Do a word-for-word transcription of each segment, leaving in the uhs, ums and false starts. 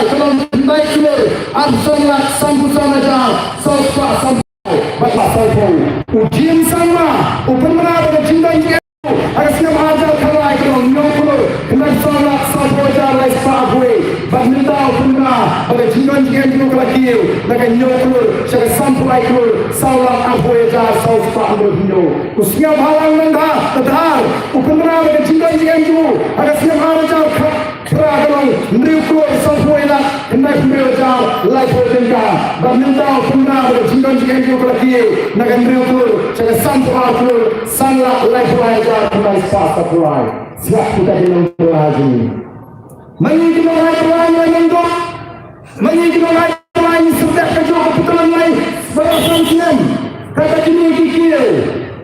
ka long khyndai klur arphew san lak sanphew san hajar saw spah sanphew. Bad la sanphew. U Jim Sangma, u pynbna ba ka jingdon jingem ha ka snem arhajar khatlai ka long hynñiew klur khyndai san lak sanphew hajar lai spah arphew. Bad mynta u pynbna ba ka jingdon jingem jong u ka la kiew na ka hynñiew klur sha ka sanphew lai klur saw lak arphew hajar saw spah hynriew hynñiew. U Sniawbhalang Nongtha, Nongthaw, u pynbna ba ka jingdon jingem jong u ha ka snem arhajar khat phra ka long hynriew klur sanphew wei lak khyndai phew hynriew hajar laiphew tyngka. Bad mynta u pynbna ba ka jingdon jingem jong u ka la kiew na ka hynriew klur sha ka sanphew ar klur san lak laiphew lai hajar khyndai spah sanphew lai. Sngap kita ki nongbylla ha jong ngi. Ma ngi ki nongai bylla ngi la nang duk. Ma ngi ki nongai bylla ngi sngewthuh ka jong ka pyntrang ngi baroh san snem. Kata kine ki kiew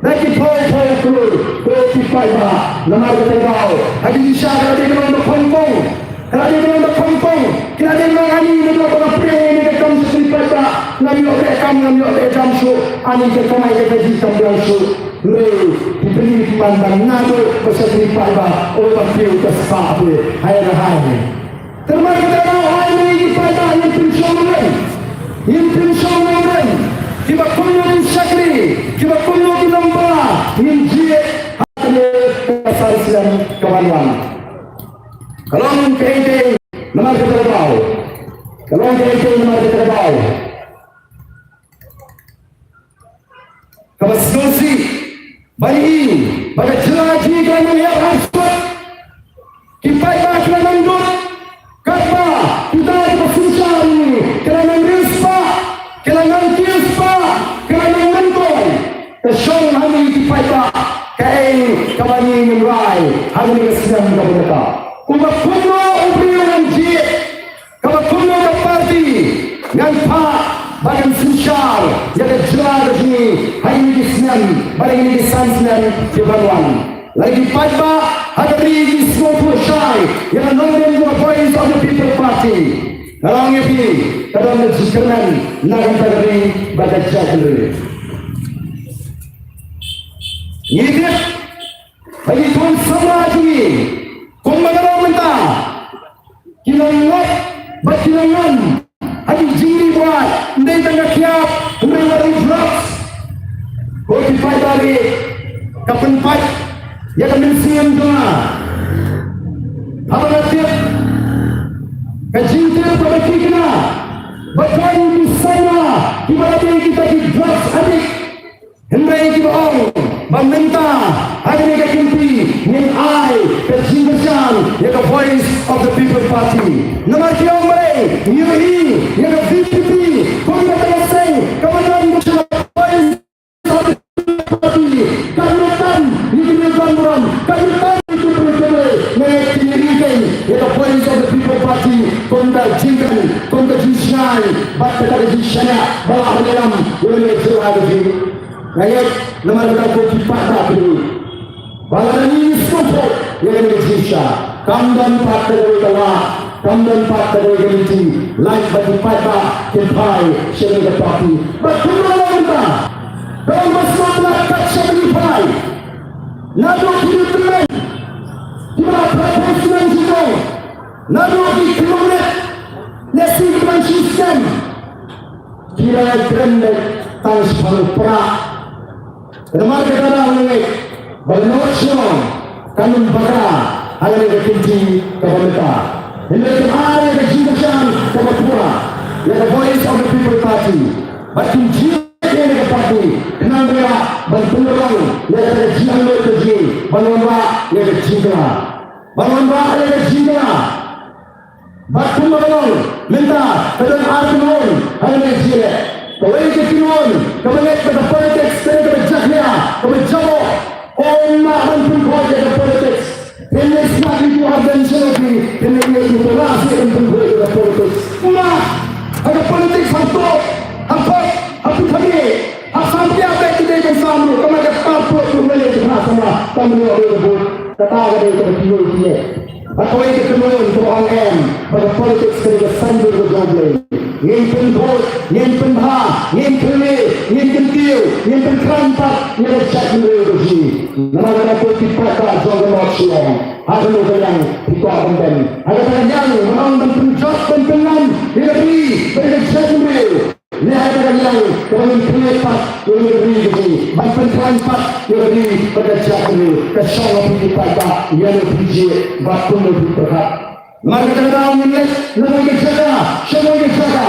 da ki phew phew klur, ko ki paidbah. Namar kata ka daw ha ki jingshisha ka la dei ka long da khongpong. Ka la dei ka long da khongpong. Ki la dei ka long ani naduh ba la pdiang ïa kane ka kam sha ki paidbah. Ngam ïoh leh kam, ngam ïoh leh jam shuh. Ani ka kamai ka kaji kam biang shuh. Hynrei ki pynlong ki ban ban naduh ba sha ki paidbah, oh ba kiew ka spah phi. Hai ra hai. Te namar kata daw ai ngi ki paidbah ngin pynshong nongrim. Ngin pynshong nongrim. Kiba kumno ki shakri, kiba kumno ki nongbylla, ngin jied ha kane ka san snem ka ban wan. Ka long kaei kaei namar kata ka daw. Ka long kaei kaei namar kata ka daw. Kaba sngewsih ban ïohi ba ka jylla jong ngi ka la nang ïap arsut. Ki paidbah ki la nang dud. Katba kita kiba synshar ngi ki la nang riewspah, ki la nang kiew spah, ki la nang nyngkong. Ka shong ha ngi ki paidbah kaei kaba ngi ngin rai ha kane ka snem kaba mynta. Uba kumno u briew un jied Kaba kumno ka party ngan phah ba kan synshar ïa ka jylla ka jong ngi ha kine ki snem bad ha kine ki san snem ki ban wan. Lada ki paidbah ha ka ri ki sngewthuh shai ïa ka nongrim jong ka Voice of the People Party, nga ong ïa phi ka don ka jingkyrmen na ka bynta ka ri bad ka jaitbynriew. Ngi tip ba ki khun samla jong ngi kumba ka long mynta, ki la ngop bad ki la ngam ha ki jingri buaid, ym dei tang ka kiad, hynrei wat ri drugs. Ko ki paidbah, ka pynpait ïa ka mynsiem jong nga haba nga tip ka jingtip kaba thikna ba don ki samla kiba la dei kita ki drugs addict. Hynrei kiba ong ba mynta ha kane ka kynti ngin ai ka jingkyrshan ïa ka Voice of the People Party. Namar ki ong balei ngi ïohi ïa ka V P P kum ka tnga seng kaba don ka Voice of the People Party. Ka ïohi tang ïa ki nongburom, ka ïohi tang ïa ki nongburom. Ngi ïohi ïa ka Voice of the People Party kum ka jingkyrmen, kum ka jingshngaiñ bad ka jingshaniah ba la ïalam ïa ka jingshaniah. Nga ngeit namar kata ko ki paidbah, ba lada ngi sngewthuh ïa kane ka jingshisha, kam don pat kawei ka lad, kam don pat kawei ka lynti, lait ba ki paidbah kin phai sha kane ka party. Bad kumno la mynta, ka long ba smat lad kat shaba ngi phai. Naduh ki lieutenant kiba la phai snem shisnem, naduh ki khyllung rit lehse kiba dang shisnem, ki la kren beit tang shaphang u prah. Namar kata nga ngeit ba ka North Shillong kan ym bakla ha kane ka kynti kaba mynta. Hynrei kan ai ïa ka jingkyrshan kaba pura ïa ka Voice of the People Party. Bad kin jied ïa kane ka party khnang ba ban pynlong ïa ka jingangnud ka jong ngi ban wanrah ïa ka jingkylla. Ban wanrah ïa ka jingkylla. Bad kumba ka long mynta ka don ar kynhun ha kane ka jingeh. Kawei ka kynhun kaba ngeit ba ka politics ka dei kaba jakhlia, kaba jaboh. Ym lah ban pynkhuid ïa ka politics. Phin leit sngap ïa u Ardent Senoki, phin leit ïa u Tara Syiemlieh ban pynkhuid ïa ka politics. Ym lah. Ha ka politics hangto, hangto, ha pyrthei. Ha sam pia bad ki dei ban sam ruh, ka mat ka par put ruh ngi leh ki phra samla, tang ruh ruh ruh. Kata ka dei kaba ki ïohi ki leh. Bad kawei ka kynhun ka ong em, ba ka politics ka dei ka saiñdur ka jong U Blei. Ngin pynbud, ngin pynbha, ngin pynleh, ngin kyntiew, ngin pynkhlaiñ pat ïa ka jaitbynriew ka jong ngi. Namar kata ko ki paidbah jong ka North Shillong, ha kano ka liang phi kwah ban don? Ha kata ka liang ban ong ban pynjot ban pyn Dei ha kata ka liang kaba ngin pynleit pat ïa ka ri ka jong ngi, ban pynkhlaiñ pat ïa ka ri bad ka jaitbynriew. Ka shong ha phi ki paidbah, ïa no phi jied bad kumno phi pyrkhat. Namar kata ka daw ngin leit na kawei ka jaka sha kawei ka jaka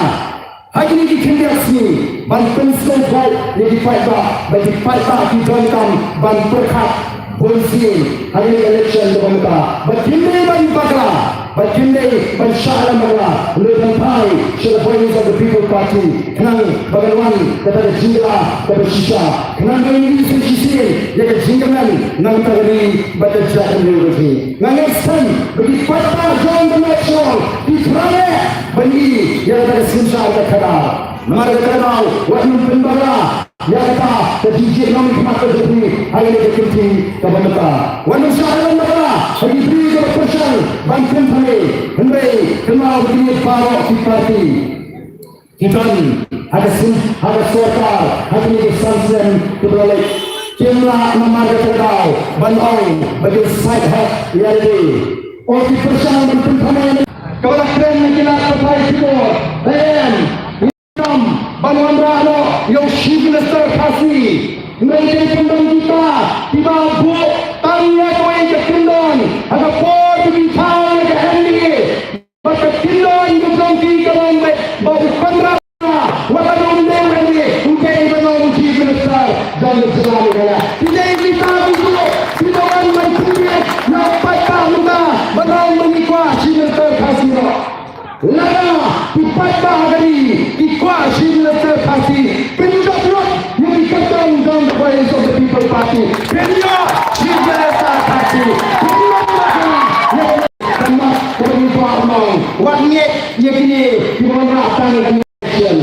ha kine ki khyndiat sngi ban pynsngewthuh ïa ki paidbah ba ki paidbah ki donkam ban pyrkhat bunsien ha kane ka election kaba mynta. Bad kim dei ban bakla, bad kim dei ban shah ïalam bakla, hynrei ban phai sha ka Voice of the People Party khnang ba kan wan kata ka jingkylla kaba shisha, khnang ba ngin ïohi shisien ïa ka jingkmen na ka bynta ka ri bad ka jaitbynriew ka jong ngi. Nga ngeit skhem ba ki paidbah jong ka North Shillong ki phra leh ban ïohi ïa kata ka synshar ka khadar. Namar kata ka daw wat nym pynbakla ïa kata ka jingjied nongmihkhmat ka jong phi ha kane ka kynti kaba mynta. Wat nym shah ïalam bakla ha ki briew kiba pyrshang ban pynphame, hynrei kynmaw ba kine baroh ki party ki don ha ka syn-, ha ka sorkar ha kine ki san snem kiba la leit. Kim lah namar kata ka daw ban ong ba kin sait hok ïa lade. O, ki pyrshang ban pynphame kaba la kren na ki lad pathai keyboard. Em, ngim donkam ban wanrah noh ïa u Chief Minister Khasi. Hynrei dei ban don kita kiba buh tang ïa kawei ka kyndon ha ka por ba ki thaw ïa ka M D A. Bad ka kyndon ka jong ki ka long ba, ba u Conrad wat la dang dei u M D A, u dei ban long u Chief Minister jong ka jylla Meghalaya. Ki dei kita kiba, kiba wan ban pynbiej ïa u paidbah mynta, ba dang ba ngi kwah Chief Minister Khasi noh. Lada ki paidbah ha ka ri ki kwah Chief Minister Khasi, pynjop lut ïa ki kyrteng jong ka Voice of the People Party. Pynïoh Chief Minister Khasi. Pynïoh lut ïa ka Ka mat kaba ngi kwah ban ong, wat ngeit ïa kine kiba wanrah tang ïa ka election.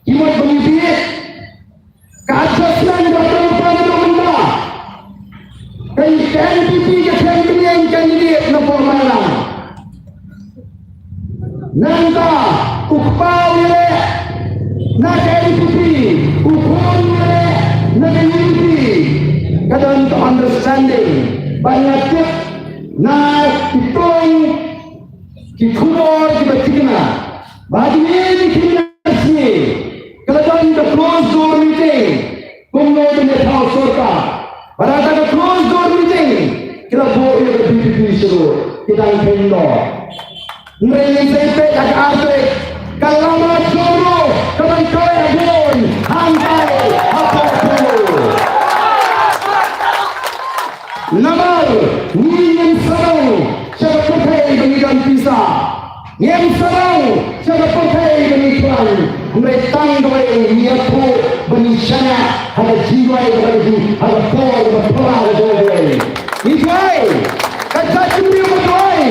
Ki mut ba ngi bieit ka adjustment ba ka rupa na mynta. Ka N P P ka khlem pynïeng candidate na por Balang. Nangta u kpa u ïaleh na ka N P P, u khun u ïaleh na ka U D P. Ka don ka understanding ba nga tip na ki tong ki khubor kiba thikna ba kine ki khyndiat sngi ka la don ka closed door meeting. Kumno ban ïathaw sorkar? Bad ha kata ka closed door meeting ki la buh ïa ka V P P shuh, ki dang kheiñ noh. Hynrei ngin sa ïa peit ha ka article, ka lama jong ruh ka dang kawei bun hangtai hapoh Polo. Namar ngi ngim sdang sha ka pyrthei ba ngi don pisa. Ngim sdang sha ka pyrthei ba ngi khlaiñ, hynrei tang kawei ngi ïathuh ba ngi shaniah ha ka jingduwai, ha ka jing, ha ka por ba pura ka jong kawei. Ngi duwai, ka jaitbynriew ka duwai,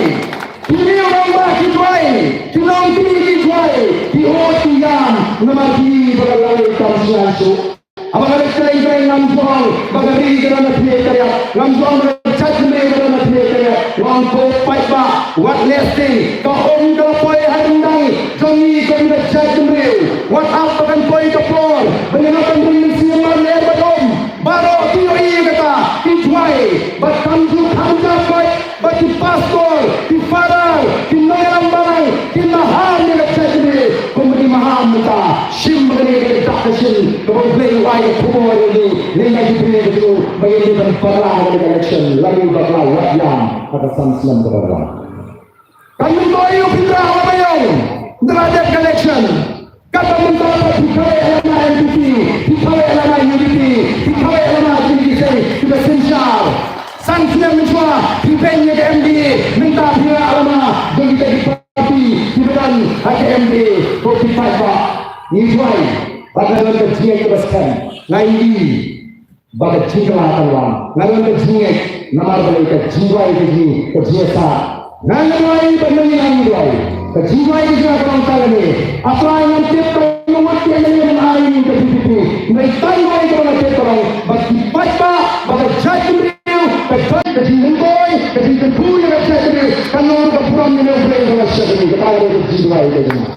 ki riew rangbah ki duwai, ki longkmie ki duwai, ki hud ki ïam namar kine ba la lait kam sngewsih. Haba nga leit kylleiñ kylleiñ ngam ju ong ba ka ri ka don na thylliej ka riat, ngam ju ong ba ka jaitbynriew ka don na thylliej ka riat. Nga ong ko paidbah, wat leh sting, ka um ka la poi ha ryndang jong ngi kum ka jaitbynriew. Wat ap ba kan poi ka por ba ngi hap ban ring mynsiem marlyer bad um. Baroh ki ïohi ïa kata, ki duwai, bad kam ju kham ja poi ba ki pastor, ki father, ki nongïalam balang ki maham ïa ka jaitbynriew kumba ki maham mynta. Shim ba kane ka dak ka shin kaba U Blei u ai ka khubor ïa ngi, lei na ki briew ka jong u ba ngin dei ban bakla ha kane ka election. Lada ngi bakla, wat ïam ha ka san snem kaba wan. Kam myntoi ïa u Pynrah Lamaiong, ynda la dep ka election. Katba mynta pat phi kawei lama N P P, phi kawei lama U D P, phi kawei lama kine ki seng kiba synshar. San snem mynshuwa phi beiñ ïa ka M D A, mynta phi rah lama jong kita ki party kiba don ha ka M D A. Ko ki paidbah, ngi duwai ba ka don ka jingngeit kaba skhem. Nga ïohi ba ka jingkylla kan wan. Nga don ka jingngeit namar balei? Ka jingduwai ka jong ngi, ka jingïasah. Nga duwai ba ngi nang duwai. Ka jingduwai ka jong nga ka long tang kane. Hynrei ngan tip ka mut ka ïa ngi nang ai ka V P P. Hynrei tang duwai ka long, ka tip ka long ba ki paidbah, ba ka jaitbynriew ka don ka jingmyntoi, ka jingkyrkhu ïa ka jaitbynriew, kan long ka burom ïa U Blei ba la shah ïa ngi. Ka tang ka jingduwai ka jong nga.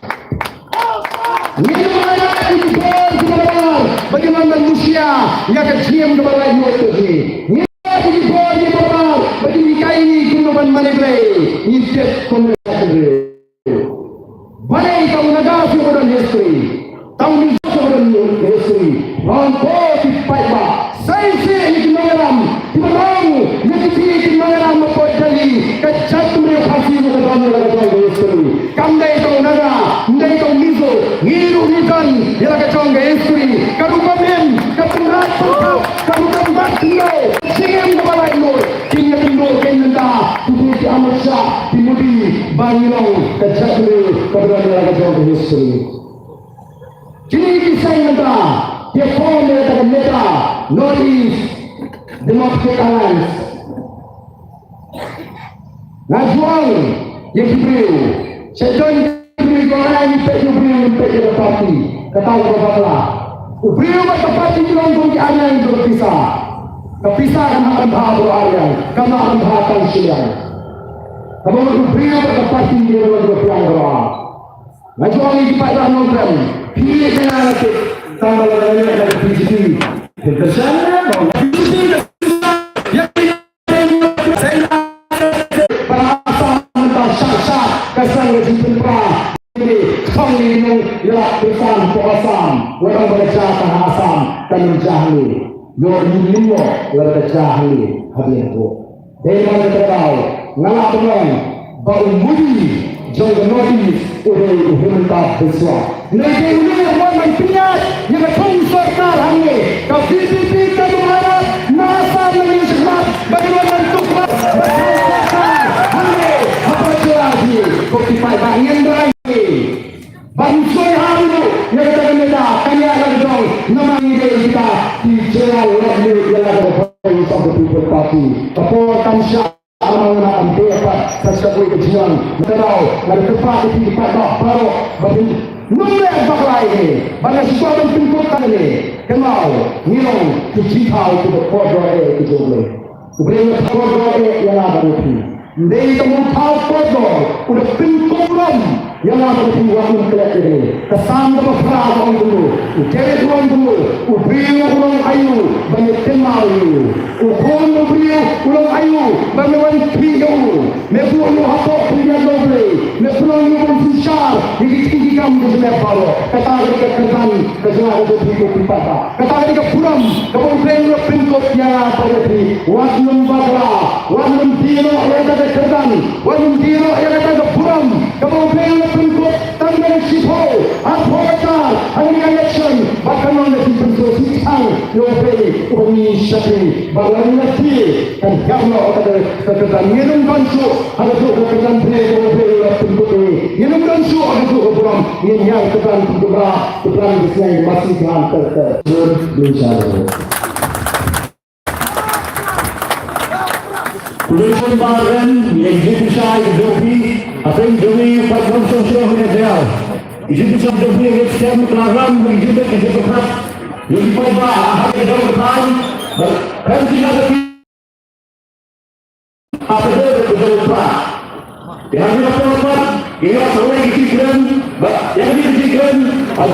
Ngin ym lait ïa ki bor kiba rar ba kin wan ban mushia ïa ka jingim kaba laitluid ka jong ngi. Ngin ym lait ïa ki bor kiba rar ba kin hikai ïa ngi kumno ban mane Blei. Ngi tip kumno ban mane. Balei? Tang na ka shu ka don history. Tang ni shu ka don history. Rong ko ki paidbah. Sa shisha ïa ki nongïalam. Kiba long ïa ki, ki nongïalam hapoh Delhi. Ka jaitbynriew Khasi ruh ka don ïa la ka jong ka history. Kam dei tang Naga, kam dei tang Mizo. Ngi ruh ngi don ïa la ka jong ka history. Ka rukom im, ka pynrap pynrap, ka rukom bat khyndew. Jingim kaba laitluid. Kin ïa pynduh kein mynta, ki Amit Shah, ki Modi, ba ngi long ka jaitbynriew kaba don ïa la ka jong ka history. Kine ki seng mynta ki form ïa kata ka NEDA, North East Democratic Alliance. Nga ju ong ïa ki briew, sha jon ki briew ki ong ngi peit ïa u briew, ngi peit ïa ka party. Kata ka bakla. U briew bad ka party ki long kum ki arliang jong ka pisa. Ka pisa kam hap ban bha baroh arliang, kam hap ban bha tang shiliang. Kaba mut u briew bad ka party ki long jong ka pisa baroh. Nga ju ong ïa ki paidbah Nongkrem, phi ïa ka nga nga tip, tang ba la ka ïa ka B J P. Phi kyrshan ïa ka B J P. Para Assam mynta shah shah ka seng ka jingpynpra. Ni thong ni nong ïa la pynsan po Assam. Wat ong ba ka ja ka ha Assam ka nong ja ni. Yo ni ni yo la ka ja ni ha biang ko. Dei na kata ka daw nga lah ban ong ba u Modi jong ka North East u dei u Himanta Biswa. Ngi dei u dei u wan ban pynïaid ïa ka thong sorkar hangne. Ka V P P ka dei u Bharat na Assam na ngi shakmat ba ngi wan ban tuklar ba ka thong sorkar hangne. Haba jia ji ko ki paidbah ngin rai ngi. Ban soi ha ruh ïa kata ka NEDA ka ïa la jong namar ngi dei kita ki jia la ïa la ka Voice of the People Party. Ka por kam shah. Amang na am te pat sa sa koi ka jiang. Ka dau, nga da kyrpad ïa ki paidbah baroh ba phin nym leh bakla ïa ngi. Ba nga shu kwah ban pynkup tang ïa ngi. Kynmaw, ngi long ki jingthaw kiba kordor eh ki jong U Blei. U Blei u kordor eh ïa nga bad ïa phi. Ym dei tang u thaw kordor, u da pynkup burom. Ïa nga bad phi wat nym klet ïa ngi. Ka Salm kaba phra ka ong kumno, u David u ong kumno, u briew u long aïu ba me kynmaw ïa u. U khun u briew u long aïu ba me wan khmih ïa u. Me buh ïa u hapoh khyndiat jong U Blei, me pynlong ïa u ban synshar ïa ki jingkam ki jingeh baroh. Kata ka dei ka kyrdan ka jong nga ka jong phi ko phi paidbah. Kata ka dei ka burom kaba U Blei u la pynkup ïa nga bad ïa phi. Wat nym bakla, wat nym die noh ïa kata ka kyrdan, wat nym die noh ïa kata ka burom kaba U Blei u la pynkup. Tang ba ngi shiphew arphew hajar ha kane ka election bad kan long ka jingpynsngewsih tang ïa U Blei uba ngi shakri bad lada ngi la die kan hiar noh kata ka kyrdan. Ngin ym don shuh ha kajuh ka kyrdan pyrthei kaba U Blei u la pynkup ïa ngi. Ngin ym don shuh ha kajuh ka burom. Ngin hiar kyrdan pynkup ra kyrdan ka sneng masi ka han ter ter. Jur, jur, jur. Khublei shibun Bah Ren, ïa ki jingpynshai ki jong phi, hapdeng jong ngi pat ram song shnong hi na Deiaw. Ki jingpynshai ki jong phi, ngi skhem ka la ram, ngi jingpynshai ki jingpynshai. Ngi pynshai ba ha ka dong ka thaiñ, ba kan jingpynshai ki ha ka dong ka dong ka. Ïa ngi la pynshai, ngi la pynshai ki jingpynshai, ba ïa ngi ki jingpynshai.